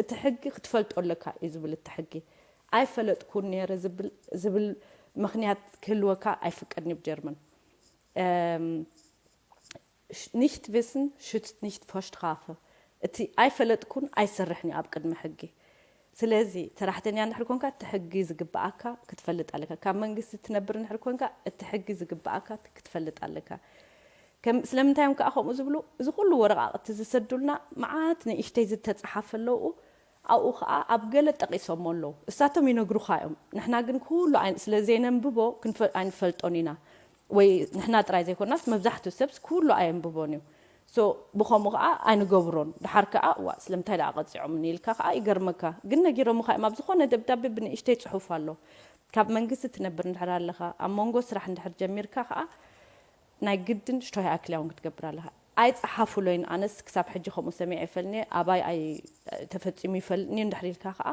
እቲ ሕጊ ክትፈልጦ ኣለካ እዩ ዝብል። እቲ ሕጊ ኣይፈለጥኩን ነይረ ዝብል ምኽንያት ክህልወካ ኣይፍቀድን እዩ ብጀርመን። Nicht wissen schützt nicht vor Strafe። እቲ ኣይፈለጥኩን ኣይሰርሕን እዩ ኣብ ቅድሚ ሕጊ። ስለዚ ሰራሕተኛ እንድሕር ኮንካ እቲ ሕጊ ዝግብኣካ ክትፈልጥ ኣለካ። ካብ መንግስቲ ትነብር እንድሕር ኮንካ እቲ ሕጊ ዝግብኣካ ክትፈልጥ ኣለካ። ስለምንታይ እዮም ከዓ ከምኡ ዝብሉ? እዚ ኩሉ ወረቃቅቲ ዝሰዱልና መዓት ንእሽተይ ዝተፀሓፈ ኣለዉ። ኣብኡ ከዓ ኣብ ገለ ጠቂሶሞ ኣለዉ። እሳቶም ይነግሩኻ እዮም። ንሕና ግን ኩሉ ስለ ዘይነንብቦ ኣይንፈልጦን ኢና። ወይ ንሕና ጥራይ ዘይኮናስ መብዛሕትኡ ሰብስ ኩሉ ኣየንብቦን እዩ። ብኸምኡ ከዓ ኣይንገብሮን። ድሓር ከዓ ዋ ስለምንታይ ደኣ ቀፂዖምኒ ኢልካ ከዓ ይገርመካ። ግን ነጊሮምኻ እዮም። ኣብ ዝኾነ ደብዳቤ ብንእሽተይ ፅሑፍ ኣሎ። ካብ መንግስቲ ትነብር እንድሕር ኣለኻ፣ ኣብ መንጎ ስራሕ እንድሕር ጀሚርካ ከዓ ናይ ግድን ሽቶይ ኣክልያውን ክትገብር ኣለኻ። ኣይፀሓፉለይን። ኣነስ ክሳብ ሕጂ ከምኡ ሰሚዐ ይፈልኒ። ኣባይ ተፈፂሙ ይፈልኒ እንድሕር ኢልካ ከዓ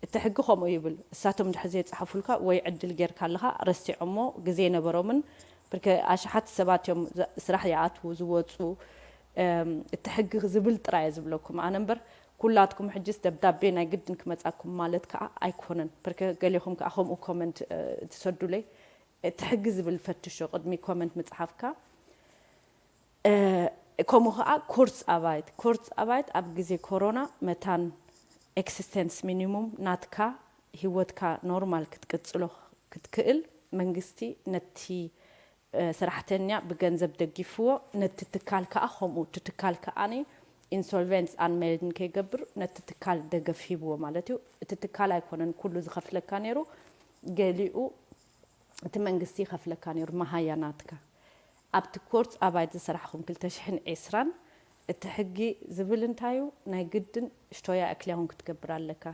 እቲ ሕጊ ከምኡ ይብል። እሳቶም እንድሕር ዘይፀሓፉልካ ወይ ዕድል ጌርካ ኣለኻ ረሲዖሞ ግዜ ነበሮምን ብርከ ኣሽሓት ሰባት እዮም ስራሕ ይኣትዉ ዝወፁ። እቲ ሕጊ ዝብል ጥራይ ዝብለኩም ኣነ እምበር ኩላትኩም ሕጅስ ደብዳቤ ናይ ግድን ክመፃኩም ማለት ከዓ ኣይኮነን። ብርከ ገሌኹም ከዓ ከምኡ ኮመንት ትሰዱለይ። እቲ ሕጊ ዝብል ፈትሾ ቅድሚ ኮመንት ምፅሓፍካ። ከምኡ ከዓ ኮርስ ኣባይት ኮርስ ኣባይት ኣብ ግዜ ኮሮና መታን ኤክስስተንስ ሚኒሙም ናትካ ህይወትካ ኖርማል ክትቅፅሎ ክትክእል መንግስቲ ነቲ ሰራሕተኛ ብገንዘብ ደጊፍዎ፣ ነቲ ትካል ከዓ ከምኡ። እቲ ትካል ከዓ ኢንሶልቨንስ ኣንሜልድን ከይገብር ነቲ ትካል ደገፍ ሂብዎ ማለት እዩ። እቲ ትካል ኣይኮነን ኩሉ ዝኸፍለካ ነይሩ፣ ገሊኡ እቲ መንግስቲ ይኸፍለካ ነይሩ። መሃያ ናትካ ኣብቲ ኮርስ ኣባይት ዝሰራሕኹም ክልተ ሽሕን ዕስራን እቲ ሕጊ ዝብል እንታይ እዩ? ናይ ግድን ሽቶያ ኣክልያውን ክትገብር ኣለካ።